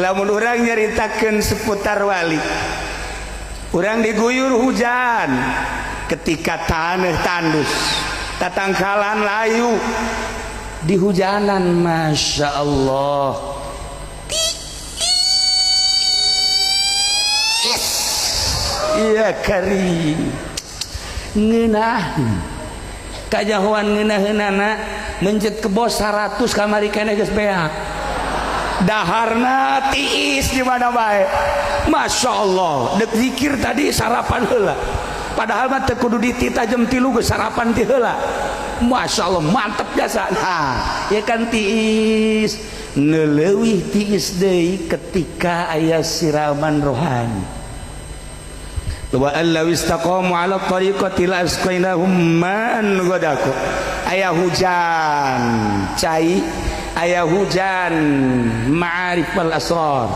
Lamun urang nyaritakeun seputar wali, urang diguyur hujan ketika tanah tandus, tatangkalan layu di hujanan, masya Allah. Tiis. Iya kari ngeunah kajahoan ngeunaheunana mencet kebo 100 kamari keneh geus beak, daharna tiis di mana bae. Masya Allah, dek zikir tadi sarapan heula, padahal mah teu kudu dititah, jam 3 geus sarapan ti heula. Masya Allah, mantep jasa. Nah ya kan, tiis neleuwih tiis deui ketika aya siraman rohani. Wa allaw istaqamu ala tariqati la asqainahum ma'an ghadaqa. Aya hujan cai, aya hujan ma'arif wal asrar.